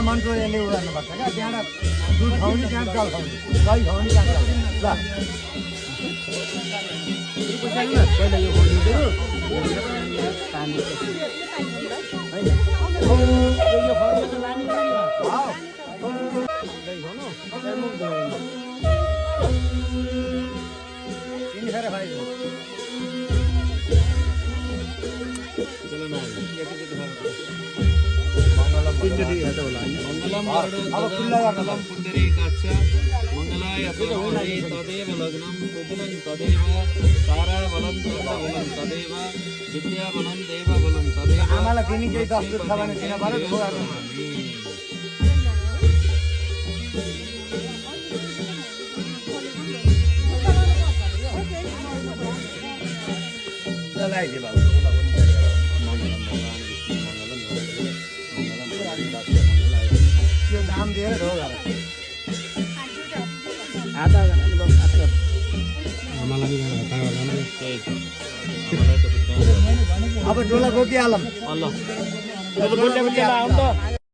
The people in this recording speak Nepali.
मन्टोले उ गर्नुपर्छ क्या त्यहाँबाट दुध खुवाउने त्यहाँ जल खुवाउने दही खुवाउने त्यहाँ जल ल पहिला यो खोल्नु मंगलम पुंडरीकाक्ष मंगलाय तदेव लग्नं कुबलं तदेव तारा बलं तदेव विद्या बलं देव बलं तदेव आमालाई दिने केही दस्तुर छ भने दिन पर्यो लगाइदिए बाबु नाम दिएर ढो आधा अब डोला बोकिहालौँ अल्लाह बुढ्याको चेला आउँ त